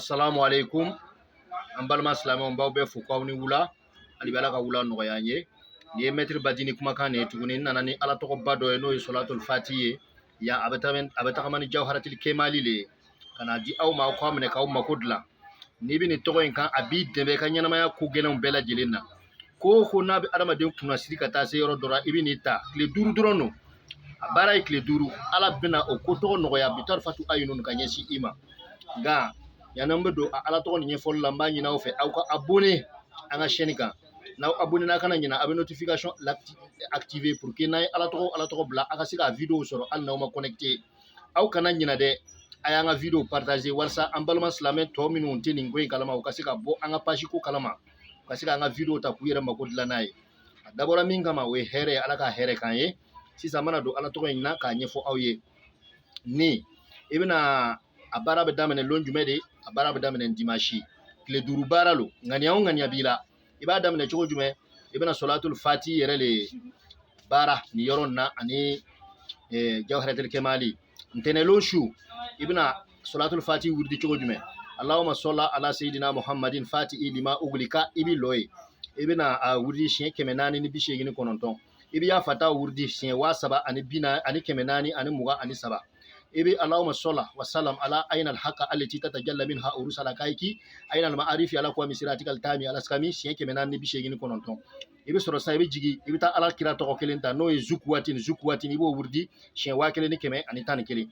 Assalamu alaikum. An balima silamɛw, b'aw bɛɛ fo k'aw ni wula. Hali bi Ala ka wula nɔgɔya an ye. Nin ye Maître Badini kumakan de ye tuguni. N nana ni Ala tɔgɔba dɔ ye, n'o ye Solatul Fati ye. Yan a bɛ tagama ni Jawharatil Kemali le ye ka n'a di aw ma, aw k'a minɛ k'aw mako dilan. N'i bɛ nin tɔgɔ in kan, a b'i dɛmɛ i ka ɲɛnamaya ko gɛlɛnw bɛɛ lajɛlen na. Ko o ko n'a bɛ adamaden kunnasiri ka taa se yɔrɔ dɔ la, i bɛ nin ta tile 5 dɔrɔn don. A baara ye tile 5, Ala bɛna o ko tɔgɔ nɔgɔya bi tarfatu ayunun ka ɲɛsin i ma. Nka yanni an bɛ don a Ala tɔgɔ nin ɲɛfɔli la, n b'a ɲini aw fɛ, aw ka abonné an ka chaîne kan. N'aw abonné n'a, kana ɲina, a bɛ notification activer pour que n'an ye Ala tɔgɔ bila, a ka se ka vidéo sɔrɔ hali n'aw ma connecté. Aw kana ɲina dɛ, a y'an ka vidéo partager walasa an balima silamɛ tɔ minnu tɛ nin ko in kalama, u ka se ka bɔ an ka page ko kalama, u ka se k'an ka vidéo ta k'u yɛrɛ mako dilan n'a ye. A dabɔra min kama, o ye hɛrɛ ye. Ala ka hɛrɛ k'an ye. Sisan n bɛna don Ala tɔgɔ in na k'a ɲɛfɔ aw ye. Ni i bɛna a baara bɛ daminɛ lon jumɛn de? A baara bɛ daminɛ dimanche, tile 5 baara lo. Ŋaniya o ŋaniya b'i la, i b'a daminɛ cogo jumɛn? I bɛna Solatul Fati yɛrɛ le baara nin yɔrɔ in na ani Jawharatul Kemali. Ntɛnɛlon su, i bɛna Solatul Fati wurudi cogo jumɛn? Allahumma salla ala sayyidina Muhammadin fati lima uglika, i b'i lɔ yen, i bɛna a wurudi siɲɛ 489. I bɛ ya fata wurudi siɲɛ 3423. I bɛ Allahumma salla wa salam ala ainal haqa allati tatajalla minha urusala kaiki ainal ma'arifi ala kuwa misiratikal tami alaskami, siɲɛ 489. I bɛ sɔrɔ sisan, i bɛ jigin, i bɛ taa Ala kira tɔgɔ kelen ta, n'o ye Zukuwatin. Zukuwatin, i b'o wurudi siɲɛ 1111.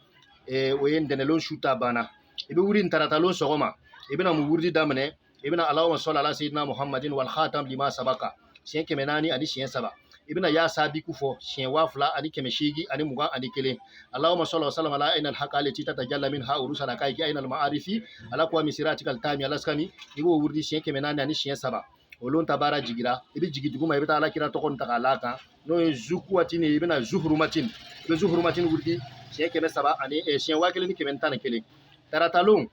O ye ntɛnɛlon su ta banna. I bɛ wuli taratalon sɔgɔma, i bɛna mun wurudi daminɛ? I bɛna Allahumma salli ala sayyidina Muhammadin wal khatam lima sabaka, siɲɛ 400 ani siɲɛ saba. I bɛna ya sabiku fɔ siɲɛ 2821. Allahumma salli wa sallam ala ainal haqa allati tatajalla minha urusala kaiki ainal ma'arifi ala kuwa misiratikal tami alaskami, i b'o wurudi siɲɛ 400 ani siɲɛ saba. O lon ta baara jigira, i bɛ jigin duguma, i bɛ taa Ala kira tɔgɔ ta k'a la kan, n'o ye Zukuwatin ye. I bɛna Zuhurumatin, i bɛ Zuhurumatin wurudi siɲɛ 300 ani siɲɛ 1111. Taratalon,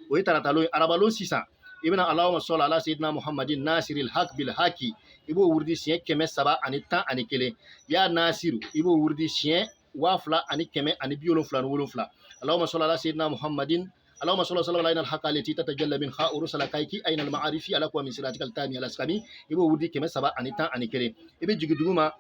o ye taratalon ye. Arabalon sisan, i bɛna Allahumma salli ala sayyidina Muhammadin nasiril haq bil haqi, i b'o wurudi siɲɛ 311. Ya nasiru, i b'o wurudi siɲɛ 2177. Allahumma salli ala sayyidina Muhammadin, Allahumma salli wa sallam ala ainal haqa allati tatajalla minha urusala kaiki ainal ma'arifi ala kuwa min siratikal tami alaskami, i b'o wurudi 311. I bɛ jigin duguma,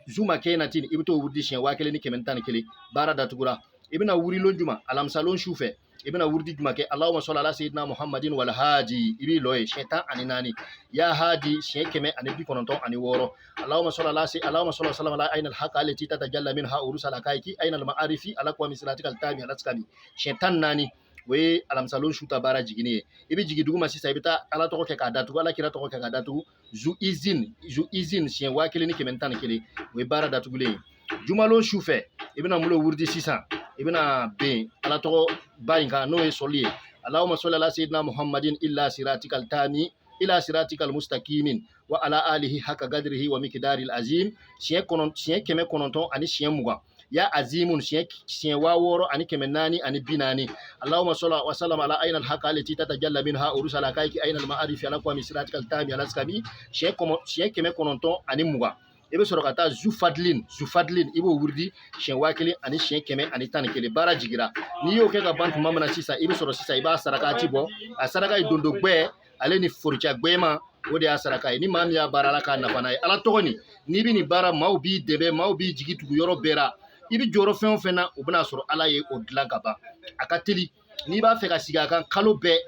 zuma kɛnatin, i bɛ t'o wurudi siɲɛ 1111. Baara datugura. I bɛna wuri lon juma? Alamisalon su fɛ, i bɛna wurudi juma kɛ? Allahumma salli ala sayyidina Muhammadin wal hadi, i b'i lɔ ye siɲɛ 14. Ya hadi, siɲɛ 196. Allahumma salli ala Allahumma salli wa sallam ala ainal haqa allati tatajalla minha urusala kaiki ainal ma'arifi ala kuwa min siratikal tami alaskami, siɲɛ 14. O ye alamisalon su ta baara jiginni ye. I bɛ jigin duguma sisan, i bɛ taa Ala tɔgɔ kɛ k'a datugu, Ala kira tɔgɔ kɛ k'a datugu, zu izin, zu izin, siɲɛ 1111. O ye baara datugulen ye. Jumalon su fɛ, i bɛna mun wurudi sisan? I bɛna ben Ala tɔgɔ ba in kan, n'o ye sɔli ye. Allahumma salli ala sayyidina Muhammadin illa siratikal tami ila siratikal mustaqimin wa ala alihi haka gadrihi wa miqdaril azim, siɲɛ 920. Ya azimun, siɲɛ 6440. Allahumma salli wa sallam ala ainal haqa allati tatajalla minha urusala kaiki ainal ma'arifi ala kuwa min siratikal tami alaskami, siɲɛ 920. I bɛ sɔrɔ ka taa zu fadilin, zu fadilin, i b'o wurudi siɲɛ 1000 ani siɲɛ 111. Baara jigira. N'i y'o kɛ ka ban tuma min na sisan, i bɛ sɔrɔ sisan, i b'a sarakati bɔ. A saraka ye dondo gbɛ ale ni forocɛ gbɛma, o de y'a saraka ye. Ni maa min y'a baara, Ala k'a nafa n'a ye. Ala tɔgɔ nin, n'i bɛ nin baara, maaw b'i dɛmɛ, maaw b'i jigi tugu yɔrɔ bɛɛ la. I bɛ jɔyɔrɔ fɛn o fɛn na, o bɛna sɔrɔ Ala ye o dilan ka ban. A ka teli. N'i b'a fɛ ka sigi a kan kalo bɛɛ,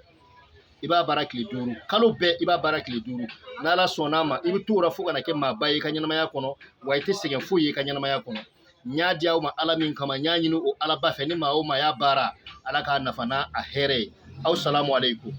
i b'a baara tile 5. Kalo bɛɛ, i b'a baara tile 5. N'Ala sɔnn'a ma, i bɛ t'o la fo ka na kɛ maaba ye i ka ɲɛnamaya kɔnɔ, wa i tɛ sɛgɛn foyi ye i ka ɲɛnamaya kɔnɔ. N y'a di aw ma Ala min kama, n y'a ɲini o Alaba fɛ, ni maa o maa y'a baara, Ala k'a nafa n'a a hɛrɛ ye. Aw salamu aleykum.